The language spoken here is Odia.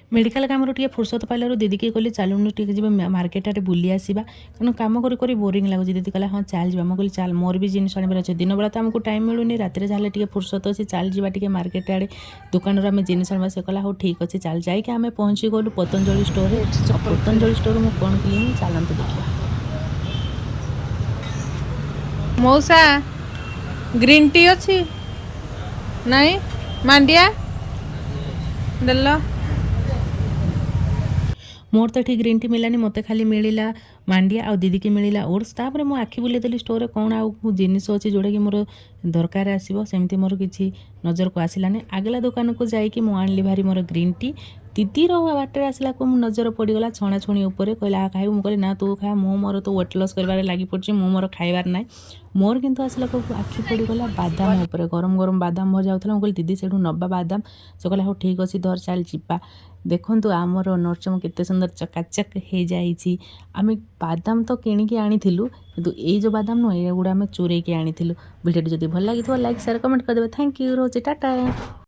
ମେଡ଼ିକାଲ କାମରୁ ଟିକେ ଫୁର୍ସତ ପାଇଲାରୁ ଦିଦିକି କହିଲି, ଚାଲୁନୁ ଟିକେ ଯିବା ମାର୍କେଟ ଆଡ଼େ ବୁଲି ଆସିବା, କାରଣ କାମ କରି କରି ବୋରିଂ ଲାଗୁଛି। ଦିଦି କହିଲା, ହଁ ଚାଲ ଯିବା। ମୁଁ କହିଲି, ଚାଲ, ମୋର ବି ଜିନିଷ ଆଣିବାର ଅଛି। ଦିନବେଳା ତ ଆମକୁ ଟାଇମ୍ ମିଳୁନି, ରାତିରେ ଯାହେଲେ ଟିକେ ଫୁର୍ସତ ଅଛି। ଚାଲ ଯିବା ଟିକେ ମାର୍କେଟ ଆଡ଼େ, ଦୋକାନରୁ ଆମେ ଜିନିଷ ଆଣିବା। ସେ କହିଲା, ହଉ ଠିକ୍ ଅଛି, ଚାଲ। ଯାଇକି ଆମେ ପହଞ୍ଚି ଗଲୁ ପତଞ୍ଜଳି ଷ୍ଟୋରରେ। ଆଉ ପତଞ୍ଜଳି ଷ୍ଟୋରରୁ ମୁଁ କ'ଣ କିଣିବି, ଚାଲନ୍ତୁ ଦେଖିବା। ମଉସା, ଗ୍ରୀନ୍ ଟି ଅଛି? ନାଇଁ, ମାଣ୍ଡିଆ ଦେଲ। ମୋର ତ ଏଠି ଗ୍ରୀନ୍ ଟି ମିଳିଲାନି, ମୋତେ ଖାଲି ମିଳିଲା ମାଣ୍ଡିଆ ଆଉ ଦିଦିକି ମିଳିଲା ଓଟ୍ସ। ତାପରେ ମୁଁ ଆଖି ବୁଲେଇଦେଲି ଷ୍ଟୋରରେ କ'ଣ ଆଉ ଜିନିଷ ଅଛି ଯେଉଁଟାକି ମୋର ଦରକାର ଆସିବ। ସେମିତି ମୋର କିଛି ନଜରକୁ ଆସିଲାନି। ଆଗଲା ଦୋକାନକୁ ଯାଇକି ମୁଁ ଆଣିଲି ଭାରି ମୋର ଗ୍ରୀନ୍ ଟି। ଦିଦିର ବାଟରେ ଆସିଲାକୁ ମୁଁ ନଜର ପଡ଼ିଗଲା ଛଣାଛୁଣି ଉପରେ। କହିଲା, ଆ ଖାଇବୁ? ମୁଁ କହିଲି, ନା, ତୁ ଖା, ମୁଁ ମୋର ତ ୱେଟ୍ ଲସ୍ କରିବାରେ ଲାଗି ପଡ଼ିଛି, ମୁଁ ମୋର ଖାଇବାର ନାହିଁ। ମୋର କିନ୍ତୁ ଆସିଲାକୁ ଆଖି ପଡ଼ିଗଲା ବାଦାମ ଉପରେ। ଗରମ ଗରମ ବାଦାମ ଭଜା ହେଉଥିଲା। ମୁଁ କହିଲି, ଦିଦି, ସେଇଠୁ ନେବା ବାଦାମ। ସେ କହିଲା, ହଉ ଠିକ୍ ଅଛି, ଧର, ଚାଲ ଯିବା। ଦେଖନ୍ତୁ, ଆମର ନରଚମ କେତେ ସୁନ୍ଦର ଚକାଚକ ହେଇଯାଇଛି। ଆମେ ବାଦାମ ତ କିଣିକି ଆଣିଥିଲୁ, କିନ୍ତୁ ଏଇ ଯେଉଁ ବାଦାମ ନୁହେଁ, ଏଗୁଡ଼ା ଆମେ ଚୋରେଇକି ଆଣିଥିଲୁ। ଭିଡ଼ିଓଟି ଯଦି ଭଲ ଲାଗିଥିବ, ଲାଇକ୍, ସେୟାର, କମେଣ୍ଟ କରିଦେବେ। Thank you, ରହୁଛି, ଟାଟା।